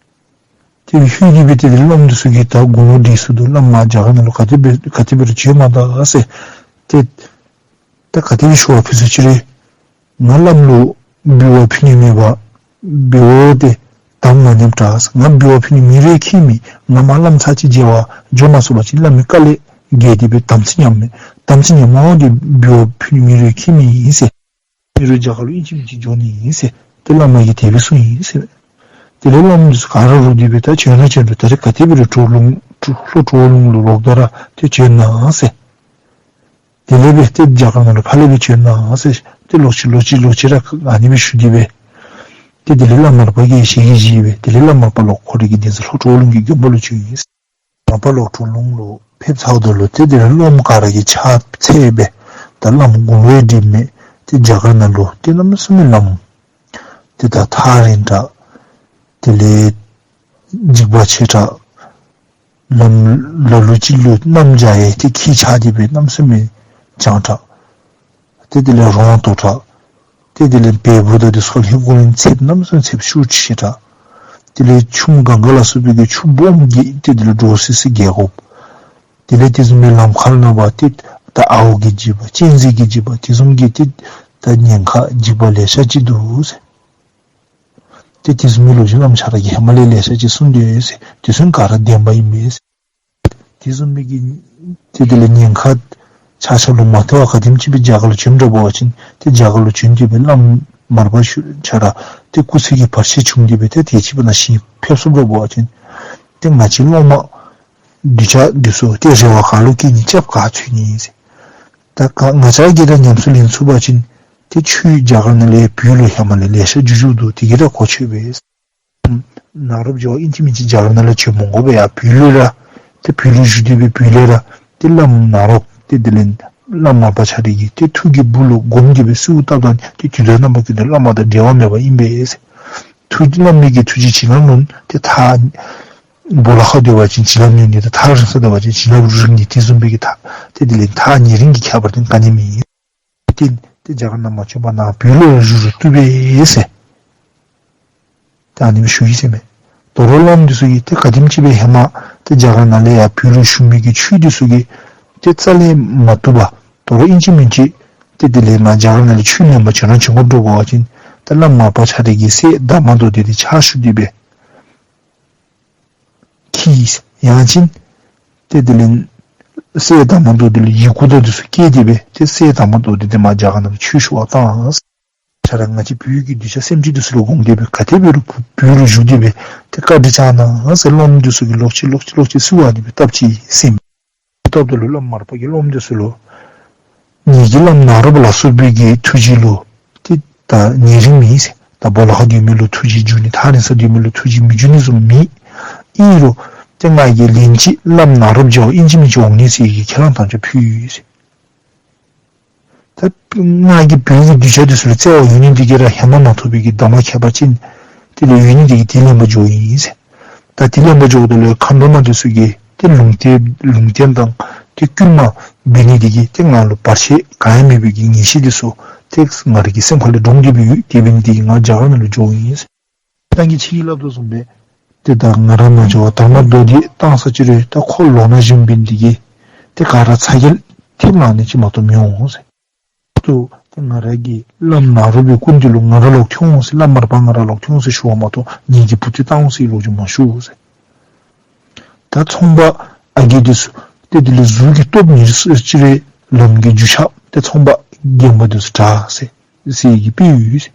ཏེ་ལྷོད་དེ་སྦེ་ཏེ་དེ་ལས་བླམ་དེ་ཚུ་གིས་ད་དགུང་ལོ་བགྲེས་སོང་འདུག། བླམ་མར་རྒྱ་གར་ནང་ལུ་ག་དེ་སྦེ་ག་དེ་སྦེ་ར་བྱོན་མ་ད་ཟེར། ཏེ་ད་ག་དེ་སྦེ་ཞུ་བ་ཕུལ་ཟེར་ཅི་རུང་ང་བླམ་ལུ་འབུལ་བ་ཕུལ་ནི་མེད་པར་འབུལ་བ་དེ་དམ་མ་ཉམས་དྲགས། ང་འབུལ་བ་ཕུལ་ནི་མེད་རུང་ཁྱད་མེད། ང་མར་བླམ་ཚར་གཅིག་མཇལ་བར་འགྱོ་མ་ཚུགས་པ་ཅིན་བླ་མའི་བཀའ་ལས་འགལ་ཏེ་སྦེ་དམ་ཚིག་ཉམས་མས། དམ་ཚིག་ཉམས་མ་འོང་དེ་འབུལ་བ་ཕུལ་ནི་མེད་རུང་ཁྱད་མེད་ཨིན་ཟེར། མེད་རུང་རྒྱ་གར་ལུ་ཨིན་ཅི་མིན་ཅི་འགྱོ་ནི་ཨིན་ཟེར་ཏེ་བླ་མ་གིས་དེ་སྦེ་གསུངས་ཡི་ཟེར། དེ་ལས་བླམ་ག་ར་རོགས་དེ་སྦེ་ད་བྱོན་ར་བྱོན་རུང་ད་རེས་ག་དེ་སྦེ་ར་གྲོ་ལུང་ལྷོ་གྲོ་ལུང་ལུ་ལོག་ད་ར་ཏེ་བྱོན་གནང་ཟེར། དེ་ལས་སྦེ་ཏེ་རྒྱ་གར་ནང་ལུ་ཕར་ལས་སྦེ་བྱོན་གནང་ཟེར་ཏེ་ལོག་ཅི་ལོག་ཅི་ལོག་ཅི་ར་ཨ་ནི་སྦེ་ཞུ་སྟེ་སྦེ་ཏེ་དེ་ལས་བླམ་མར་པ་གིས་ཞལ་གྱིས་བཞེས་སྦེ་དེ་ལས་བླམ་མར་པ་ལོག་ཁོ་རའི་གི་གདན་ས་ལྷོ་གྲོ་ལུང་གི་དགོན་པ་ལུ་བྱོན་ཡི་ཟེར། མར་པ་ལོག་གྲོ་ལུང་ལུ་ཕེབས་ཚརཝ་ད་ལུ་ཏེ་དེ་ལས་སློབམ་ག་ར་གིས་ཕྱག་འཚལ་སྦེ་ད་བླམ་དགུང་ལོ་ཡང་བགྲེསཔ་མས། ཏེ་རྒྱ་གར་ནང་ལུ་ཏེ་གནམ་མེད་ས་མེད་བླམ་ཏེ་ད་ཐག་རིང་དྲགས། དེ་ལས་འཇིགས་པ་ཆེ་དྲགས། ལམ་ལ་ལུ་ཅིག་ལུ་གནམ་བྱཱར་ཡང་ཏེ་འཁྱིད་ཆགས་ཏེ་སྦེ་གནམ་མེད་ས་མེད་བྱང་དྲགས། ཏེ་དེ་ལས་རོང་དོག་དྲགས། ཏེ་དེ་ལས་བལ་པོ་དང་དེ་ཚུ་ལྷོད་སྒོ་ལས་ཚདཔ་གནམ་མེད་ས་མེད་ཚདཔ་ཤུགས་ཆེ་དྲགས། དེ་ལས་ཆུ་མོ་གངྒཱ་ལ་སོགས་པའི་གི་ཆུ་སྦོམ་གྱིས་ཏེ་དེ་ལས་འདྲོག་སི་སི་རྒྱལ་དགོཔ། དེ་ལས་དེ་བཟུམ་མའི་ལམ་ཁར་ནང་པ་ཏེ་ད་ཨརཝ་གི་འཇིགས་པ་གཅན་གཟན་གྱི་འཇིགས་པ་དེ་བཟུམ་གྱི་ཏེ་ད་ཉེན་ཁ་འཇིགས་པ་ལེ་ཤ་ཅིག་འདུག་ཟེར། ཏེ་དེ་བཟུམ་མའི་ལོ་རྒྱུས་བླམ་ཆ་ར་གིས་ཧེ་མ་ལས་ལེ་ཤ་ཅིག་གསུངས་ཏེ་ཡོད་ཟེར། དེ་ཚུ་ག་ར་བདེན་པ་ཨིན་པས་ཟེར། དེ་བཟུམ་མའི་གི་ཏེ་དེ་ལས་ཉེན་ཁ་ཆ་ཁྱབ་ལུ་མ་ཐུག་པར་ག་དེམ་ཅིག་སྦེ་རྒྱ་གར་ལུ་བྱོན་འགྱོ་བ་ཅིན་ཏེ་རྒྱ་གར་ལུ་བྱོན་ཏེ་སྦེ་བླམ་མར་པ་ཚུ་ཆ་ར་ཏེ་སྐུ་ཚེ་གི་བར་ཆད་བྱུང་སྟེ་སྦེ་ཏེ་དེ་ཅིག་སྦེ་ནང་ཞིན་ཕེབས་སོངམ་འགྱོ་བ་ཅིན་ཏེ་ང་བཅས་སློབ་མ་གདུལ་བྱ་འདི་ཚུ་ཏེ་རེ་བ་ག་ལུ་བསྐྱེད་ནི་སྐྱབས་ག་ཚུད་ནི་ཟེར། ད་ག་ང་བཅས་ཀྱིས་ར་ཉམས་སུ་ལེན་ཚུགས་པ་ཅིན་ཏེ་ཆོས་རྒྱ་གར་ནང་ལས་བོད་ལུ་ཧེ་མ་ལས་ལེ་ཤ་འགྱོ་འགྱོཝ་འདུག། དེ་གིས་ར་གོ་ཆོད་པས། ནཱ་རོ་པ་ཨིན་ཅི་མིན་ཅི་རྒྱ་གར་ནང་ལས་བྱོན་མི་དགོ་པས། ཡར་བོད་ལུ་ར་ཏེ་བོད་ལུ་བཞུགས་ཏེ་སྦེ་བོད་ལས་ར་ཏེ་བླམ་ནཱ་རོ་པ་ཏེ་དེ་ལས་བླམ་མར་པ་ཆ་ར་གི་ཏེ་ཐུགས་ཀྱི་སྦུག་ལུ་བསྒོམས་ཏེ་སྦེ་གསོལཝ་བཏབ་ད་ཏེ་དུས་དང་རྣམ་པ་ཀུན་ཏུ་བླ་མ་དང་འབྲལ་བ་མེད་པ་ཨིན་པས། ཐུགས་བླ་མའི་གི་ཐུགས་རྗེ་བྱིན་རླབས་ལུ་ཏེ་ཐག་སྦོ་ལོགས་ཁར་སྡོད་པ་ཅིན་བྱིན་རླབས་ཉུང་ནི་དང་ཐག་རིང་སར་སྡོད་པ་ཅིན་བྱིན་རླབས་རིང་ནི་དེ་བཟུམ་མའི་གི་ཐག་ཏེ་དེ་ལས་ཐག་ཉེ་རིང་གི་ཁྱད་པར་དེ་ག་ནི་མེད། ཏེ་ཏེ་རྒྱ་གར་ནང་མ་བྱོན་པར་ནཱ་བོད་ལུ་ར་བཞུགས་རུང་བཏུབ་པས་ཟེར། ད་ཨ་ནི་སྦེ་ཞུ་ཡི་ཟེར་མས། དོ་རུང་བླམ་འདི་ཚུ་གིས་ཏེ་ག་དེམ་ཅིག་སྦེ་ཧེ་མ་ཏེ་རྒྱ་གར་ནང་ལས་ཡར་བོད་ལུ་བཞུགས་མི་གི་ཆོས་འདི་ཚུ་གིས་ཏེ་རྩ་ལས་མ་བཏུབ་པར་དོ་རུང་ཨིན་ཅི་མིན་ཅི་ཏེ་དེ་ལས་ང་རྒྱ་གར་ནང་ལས་ཆོས་ལེན་པར་བྱོན་ར་བྱོན་དགོཔ་འདུག་པ་ཅིན་ཏེ་བླམ་མར་པ་ཆ་ར་གིས་སྲས་དར་མ་མདོ་སྡེ་འདི་ཕྱག་ཞུ་སྟེ་སྦེ་འཁྱིད་ཡི་ཟེར། ཡང་ཅིན་ཏེ་དེ་ལས་སྲས་དར་མ་མདོ་སྡེ་ལུ་ཡི་གུ་དང་འདི་ཚུ་བསྐྱལ་ཏེ་སྦེ་ཏེ་སྲས་དར་མ་མདོ་སྡེ་འདི་མར་རྒྱ་གར་ནང་ལུ་ཆོས་ཞུ་བར་བཏང་ཟེར། ཆ་ར་ང་བཅས་བོད་ཀྱི་གདུལ་བྱ་སེམས་ཅན་འདི་ཚུ་ལུ་དགོངས་ཏེ་སྦེ་ག་དེ་འབད་རུང་བོད་ལུ་བཞུགས་ཏེ་སྦེ་ཏེ་བཀའ་དྲིན་བསྐྱང་གནང་ཟེར་བླམ་འདི་ཚུ་གིས་ལོག་ཅི་ལོག་ཅི་ལོག་ཅི་གསོལ་བ་འདི་སྦེ་བཏབ་ཅི་ཟེར་མས། སྟབས་དེ་ལུ་བླམ་མར་པ་གིས་སློབ་མ་འདི་ཚུ་ལུ་ངེ་གི་བླམ་ནཱ་རོ་པ་ལ་སོགས་པའི་གི་ཐུགས་རྗེ་ལུ་ཏེ་ད་ཉེ་རིང་མེད་ཟེར། ད་སྦོ་ལོགས་ཁར་སྡོད་མི་ལུ་ཐུགས་རྗེ་འཇུག་ནི་ཐག་རིང་སར་སྡོད་མི་ལུ་ཐུགས་རྗེ་མི་འཇུག་ནི་བཟུམ་མེད། ཨིན་རུང་ཏེ་ང་གིས་ལན་གཅིག་བླམ་ནཱ་རོ་པ་མཇལ་བར་ཨིན་ཅི་མིན་ཅི་འོང་ནི་ཟེར་གྱི་ཁས་བླངས་དམ་བཅའ་ཕུལ་ཡི་ཟེར། ད་ང་གིས་བོད་ཀྱི་གདུལ་བྱ་འདི་ཚུ་ལུ་བརྩེ་བ་ཡོད་ནི་འདི་གིས་ར་ཧེ་མ་མ་ཐོབ་པའི་གི་གདམས་ངག་ཁྱད་པར་ཅན་དེ་ལུ་ཡོད་ནི་འདི་གིས་དེ་ལེན་པར་འགྱོཝ་ཨིན་ཟེར། ད་དེ་ལེན་པར་འགྱོཝ་ད་ལུ་མཁའ་འགྲོ་མ་འདི་ཚུ་གིས་ཏེ་ལུང་བསྟན་ལུང་བསྟན་དང་ཏེ་བསྐུལ་མ་འབད་ནི་འདི་གིས་ཏེ་ང་ལུ་བར་ཆད་གང་ཡང་མེད་པའི་གི་ངེས་ཤེས་འདི་ཚུ་ཏེ་ང་རའི་གི་སེམས་ཁ་ལས་འདྲོངས་ཏེ་སྦེ་ཡོད། དེ་འབད་ནི་འདི་གིས་ང་རྒྱ་གར་ནང་ལུ་འགྱོཝ་ཨིན་ཟེར། ད་ངེ་གི་ཁྱེད་ཀྱིས་སླབ་དོ་བཟུམ་སྦེ་ཏེ་ད་ང་ར་མ་འགྱོ་བར་དར་མ་མདོ་སྡེ་བཏང་ས་ཅིག་རུང་ད་ཁོ་ལོག་ན་བཞིན་འབད་ནི་འདི་གིས་ཏེ་ག་ར་ཚ་གྱང་ཐེབས་ལང་ནི་ཅིག་མ་གཏོགས་མི་འོང་ཟེར། ཏེ་ང་ར་གིས་བླམ་ནཱ་རོ་པའི་སྐུ་མདུན་ལུ་ང་ར་ལོག་ཐོན་འོང་ཟེར་བླམ་མར་པ་ང་ར་ལོག་ཐོན་འོང་ཟེར་ཞུ་བ་མ་གཏོགས་ངེ་གི་བུ་འདི་བཏང་འོང་ཟེར་ལོ་རྒྱུས་མ་ཞུ་ཟེར། ད་ཚོང་པ་ཨ་རྒས་འདི་ཚུ་ཏེ་དེ་ལས་གཟུགས་ཀྱི་སྟོབས་ཉེ་ས་ཅིག་རུང་ལམ་གྱི་རྒྱུ་ཆ་ཏེ་ཚོང་པ་རྒན་པ་འདི་ཚུ་དྲག་ཟེར་ཟེར་གྱི་དཔེ་ཡོད་ཟེར།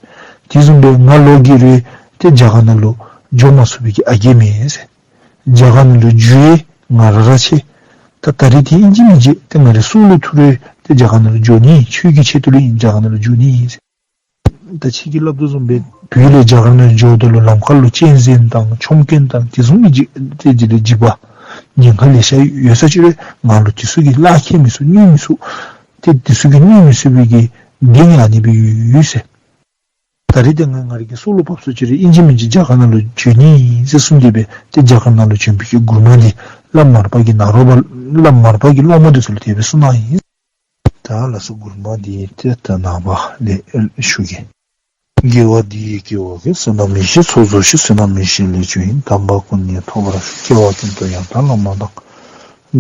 དེ་བཟུམ་སྦེ་ང་ལོག་གི་རུང་ཏེ་རྒྱ་གར་ནང་ལུ་འགྱོ་མ་ཚུགས་པའི་གི་ཨ་རྒས་མེད་ཟེར། རྒྱ་གར་ནང་ལུ་འགྱོ་ཡི་ང་ར་ར་ཆེ། ད་ད་རིས་ཏེ་ཨིན་ཅི་མིན་ཅི་ཏེ་ང་རའི་སྲོག་ལུ་ཐུག་རུང་ཏེ་རྒྱ་གར་ནང་ལུ་འགྱོ་ནི་ཆོས་ཀྱི་ཆེད་དུ་ལུ་ཨིན་རྒྱ་གར་ནང་ལུ་འགྱོ་ནི་ཨིན་ཟེར། ད་ཁྱེད་ཀྱིས་སླབ་དོ་བཟུམ་སྦེ་བོད་ལས་རྒྱ་གར་ནང་འགྱོཝ་ད་ལུ་ལམ་ཁར་ལུ་གཅན་གཟན་དང་ཆོམ་རྐུན་དང་དེ་བཟུམ་མའི་འཇིགས་ཏེ་དེ་ལས་འཇིགས་པ་ཉེན་ཁ་ལེ་ཤ་ཡོད་ས་ཅིག་རུང་ང་ལུ་དེ་ཚུ་གིས་གླགས་ཁེལ་མི་ཚུགས་གནོད་མི་ཚུགས། ཏེ་དེ་ཚུ་གིས་གནོད་མི་ཚུགས་པའི་གི་གདེང་ཨ་ནི་སྦེ་ཡོད་ཟེར། ད་རིས་ཏེ་ང་ང་རའི་གི་སྲོག་ལུ་བབས་སོང་ཅི་རུང་ཨིན་ཅི་མིན་ཅི་རྒྱ་གར་ནང་ལུ་འགྱོ་ནི་ཨིན་ཟེར་གསུངས་ཏེ་སྦེ་ཏེ་རྒྱ་གར་ནང་ལུ་བྱོན་པའི་གི་མགུར་མ་འདི་ བླམ་མར་པ་གིས་ནཱ་རོ་པ་བླམ་མར་པ་གིས་སློབ་མ་འདི་ཚུ་ལུ་དེ་སྦེ་གསུངས་ནུག་ཨིན། ད་ལགས་སོ། མགུར་མ་འདི་ཏེ་ད་ནངས་པ་ལས་ཞུ་གེ། དགེ་བ་འདི་ཡིས་སྐྱེ་བ་སྐྱེ། བསོད་ནམས་ཡེ་ཤེས་ཚོགས་རྫོགས་ཤིང་། བསོད་ནམས་ཡེ་ཤེས་ལས་བྱུང་བའི། དམ་པ་སྐུ་གཉིས་ཐོབ་པར་ཤོག། སྐྱེ་བ་ཀུན་ཏུ་ཡང་དག་བླ་མ་དང་།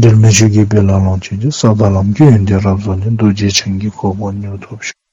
འབྲལ་མེད་ཆོས་ཀྱི་དཔལ་ལ་ལོངས་སྤྱོད་ཅིང་། ས་དང་ལམ་གྱི་ཡོན་ཏན་རབ་རྫོགས་ནས། རྡོ་རྗེ་འཆང་གི་གོ་འཕང་མྱུར་ཐོབ་ཤོག།